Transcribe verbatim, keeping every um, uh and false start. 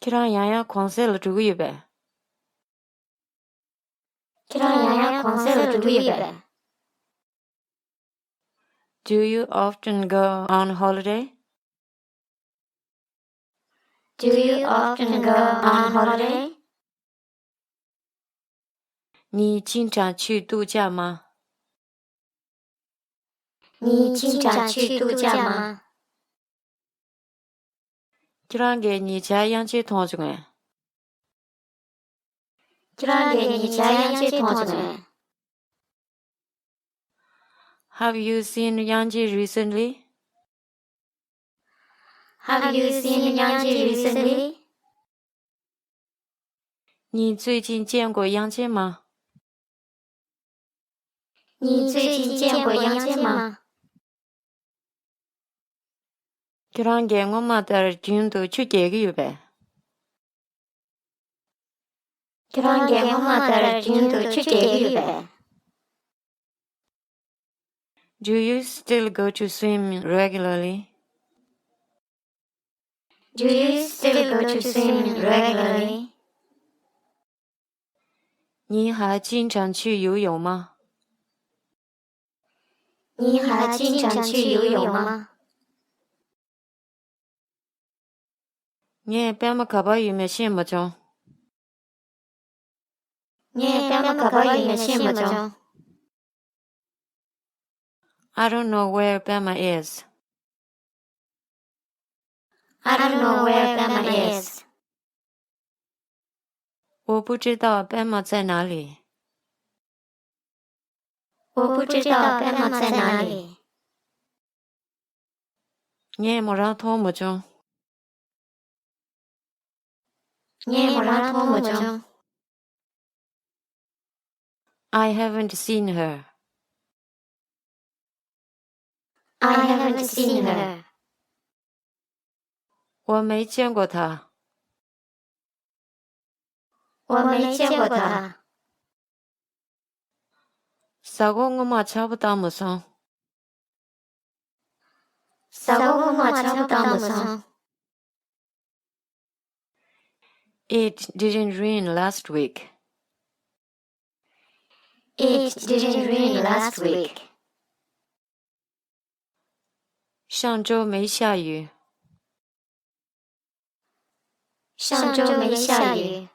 ཁྱེད་རང་ཡང་ཡང་གུང་སེང་ལ་འགྲོ་གི་ཡོད་པས། ཁྱེད་རང་ཡང་ཡང་གུང་སེང་ལ་འགྲོ་གི་ཡོད་པས། Do you often go on holiday? Do you often go on holiday? 你经常去度假吗? 你经常去度假吗? ཁྱེད་རང་གིས་ཉེ་ཆར་དབྱངས་ཅན་མཐོང་བྱུང་ངས། ཁྱེད་རང་གིས་ཉེ་ཆར་དབྱངས་ཅན་མཐོང་བྱུང་ངས། Have you seen དབྱངས་ཅན recently? Have you seen དབྱངས་ཅན་recently? 你最近见过杨千吗? 你最近见过杨千吗? ཁྱེད་རང་གིས་སྔོན་མ་ལྟར་རྒྱུན་དུ་ཆུ་རྐྱལ་གྱི་ཡོད་པས། ཁྱེད་རང་གིས་སྔོན་མ་ལྟར་རྒྱུན་དུ་ཆུ་རྐྱལ་གྱི་ཡོད་པས། Do you still go to swim regularly? Do you still go to swim regularly? 你还经常去游泳吗? 你还经常去游泳吗? ངས་པད་མ་ག་པར་ཡོད་མེད་ཤེས་མ་བྱུང་། ངས་པད་མ་ག་པར་ཡོད་མེད་ཤེས་མ་བྱུང་། I don't know where Pema is. I don't know where Pema is. 我不知道斑马在哪里。我不知道斑马在哪里。ངས་མོ་རང་མཐོང་མ་བྱུང་། ངས་མོ་རང་མཐོང་མ་བྱུང་། I haven't seen her. I haven't seen her. 我没见过她。我没见过她。 གཟའ་འཁོར་སྔོན་མ་ཆར་པ་བཏང་མ་སོང་། གཟའ་འཁོར་སྔོན་མ་ཆར་པ་བཏང་མ་སོང་། It didn't rain last week. It didn't rain last week. 上周没下雨。上周没下雨。